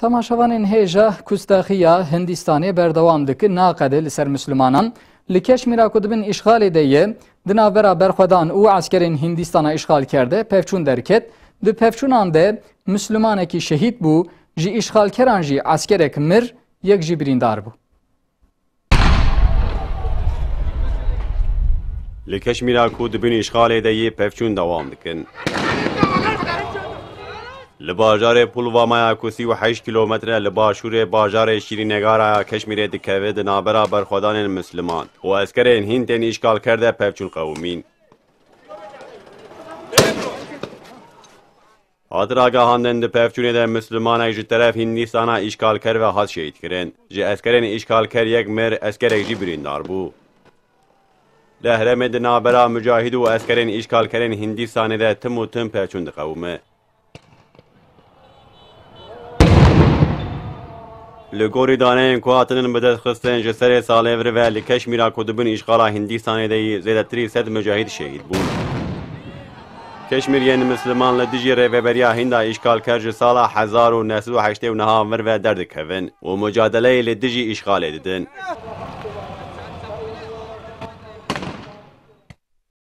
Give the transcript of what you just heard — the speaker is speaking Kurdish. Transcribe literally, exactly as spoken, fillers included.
Temaşevanên hêja, kustaxiya Hindistanê berdewam dike, naqede li ser Mislimanan. Li Keşmîra ku di bin îşxalê de ye, di navbera berxwedan û eskerên Hindistana îşxalker de pevçûn derket. Di pevçûnan de Mislimanekî şehîd bû, ji îşxalkeran jî eskerek mir, yek jî birîndar bû. Li Keşmîra ku di bin îşxalê de yê pevçûn dewam dikin. Li bajarê Pulvamaya ku sî û heşt kîlometre li başûrê bajarê Şîrînegara ya Keşmîrê dikeve, di navbera berxwedanên Misliman û eskerên Hîn tên îşgalker de pevçûn qewimîn. Hat ragihandin, di pevçûnê de Mislimanek ji teref Hindistana îşgalker ve hat şehîdkirin. Ji eskerên îşgalker yek mir, eskerek jî birîndar bû. Li herêmê di navbera mucahîd û eskerên îşgalkerên Hindistanê de tim û tim pevçûn diqewime. Li gorî daneyên ku hatinin bi dest xistin, ji serê salê vir ve li Keşmîra ku di bin îşxala Hindistanê de yî, zêdetirî sed mucahîd şehîd bûn. Keşmîriyên Misliman li dijî rêveberiya Hînda îşgalker ji sala hezar û neh sed û heştê û neh vir ve derdikevin û mucadeleyê li dijî îşxalê didin.